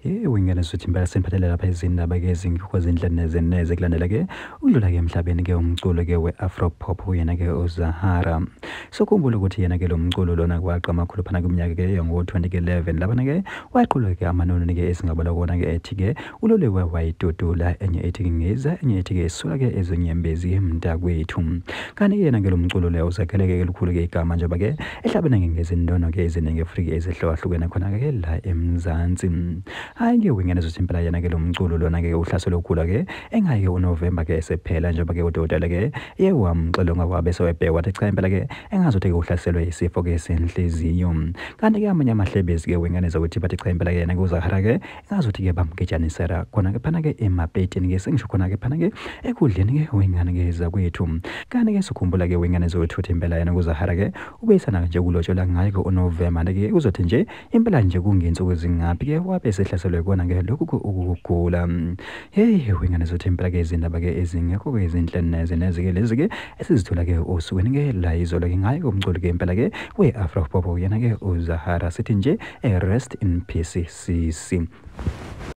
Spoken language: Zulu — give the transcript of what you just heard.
Yebo, ingane sothi impela seniphathele lapha izindaba-ke ezingekho zinhle neze neze kulandela-ke ukudlula-ke emhlabeni-ke umculo-ke we-Afro Pop uyena-ke uZahara. Sokhumbula ukuthi yena-ke lo mculo lona waqama khulu phana kwiminyaka-ke yango-2011 laphana-ke waqhuleka amanoni-ke esingabala kona-ke ethi-ke uloliwe wayidudula, enye ethi-ke ngeza, enye ethi-ke esula-ke ezinyembezi mntakwethu. Kanti yena-ke lo mculo lo uzakhele-ke elikhulu-ke igama njengoba-ke ehlabene ngezindono-ke eziningi futhi-ke ezihlukahlukene khona-ke la eMzansi. Hhayi-ke wingane zothi impela yena-ke lo mculo lona-ke uhlaselwe ukugula-ke engaye-ke uNovemba-ke esephela njengoba-ke udokotela-ke ye wamxilonga wabe sewebheka wathi cha impela-ke engazuthi-ke uhlaselwe isifo-ke senhliziyo. Kanti-ke amanye amahlebezi-ke wengane zokuthi bathi cha impela-ke yena-ke uZahara-ke engazuthi-ke bamgejanisela khona-ke phana-ke emapetini-ke sengisho khona-ke phana-ke ekudleni-ke wengane-ke zakwethu. Kanti-ke sikhumbula-ke wengane zokuthi uthi impela yena uZahara-ke ubeyisana nje kulotshola ngaye-ke uNovemba-ke uzothi nje impela nje kungensuku ezingaphi-ke wabe esehlaselwe kona-ke lokhu ukugula. Hey wengane zothi impela-ke izindaba-ke ezingekho-ke ezinhle neze neze-ke lezi-ke esizithola-ke osukwini-ke la izolo-ke ngaye-ke umculo-ke impela-ke we-Afro Pop yena-ke uZahara. Sithi nje rest in peace sisi.